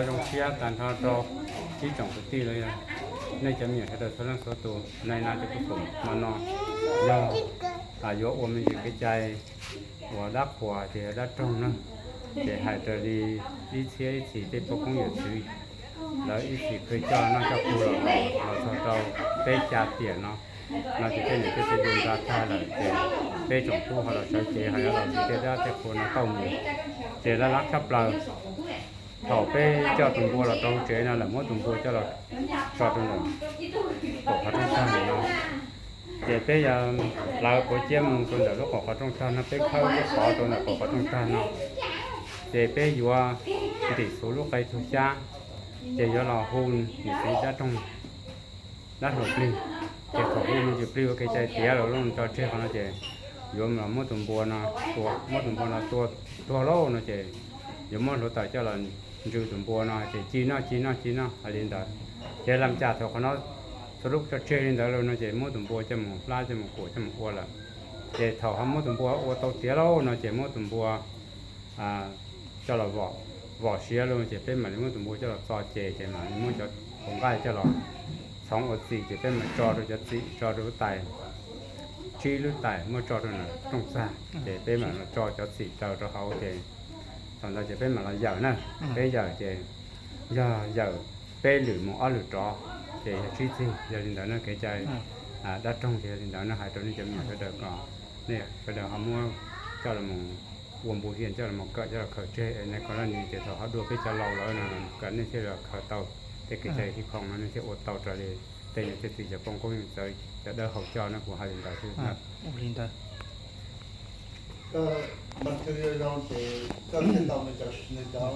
Zoo siab tag nrho rau ib tsoom kwv tij los yog nej cov me nyuam sawv daws txhua leej txhua tus. Nai no cov kuj foom hmo no yog yuav ua me ntsis kev cai uas dab qhuas ces yog dab roog na, ces hais raws li ib txhiab ib txhis tej poj koob yawm txwv lawv ib txhis pheej coj noj coj kuv los los txog rau peb xya tiam no, no ces tej niam tej txiv du nra tag lawm ces peb tsoom tub ho los sawv cev hais los ntsis tej dab tej qhua no tau mus, ces lab lab tshaj plaws. Thaum peb coj tus npua los rau tsev no lawm muab tus npua coj los tso rau ntawm qaum qhov rooj tag no, ces peb yog lawv puav ciab mus rau ntawm lub qaum qhov rooj tag no, peb khawb lub qhov rau ntawm qaum qhov rooj tag no, ces peb yuav ntim xuv lub qe tug xyab, ces yuav los hu niam txiv dab roog dab hluas plig. Ces thaum hu me ntsis plig ua kev cai tiav lawm lub tso tseg qhov no ces yuav los muab tus npua no tua, muab tus npua no tua tuag lauj no ces yuav muab hluav taws coj los ntsws tus npua no ces ci noj ci noj ci noj hais li ntawd. Ces lam cas thaum qhov no txhua lub tso tseg li ntawd lawm no ces muab tus npua coj mus hlab coj mus kuam coj mus ua lawm. Ces thaum ho muab tus npua ua tau tiav lauj no ces muab tus npua coj los vom, vom siav lauj ces peb mam li muab tus npua coj los txo ces, ces mam li muab cov hauv nqaij coj los txhoov ua txim ces peb mam tso rau cov txim, tso rau lub tais, tsib lub tais muab tso rau nram rooj txag ces peb mam los tso cov txim raws rau hauv ces thaum ntawd ces peb mam los yawm na. Peb yawm ces yog yawm peb lwm mus ob lwm rov ces yog tsib txig. Yog li ntawd no kev cai dab roog ces yog li ntawd no hais rau nej cov me nyuam sawv daws kom nej sawv daws ho muab coj los mus ua npu hias coj los mus kawm coj los khaws tseg es nej kom laj ni ces thaum ho dua peb cov laus lawm no kom nej thiaj los khaws tau tej kev cai khib khoom no nej thiaj ua tau raws li tej niam tej txiv cov poj koob yawm txwv cov dawb hau coj no kuv hais li ntawd xwb. Ua li ntawd. Koj mas thiaj li zoo ces koj thiaj tau nws cov, nws cov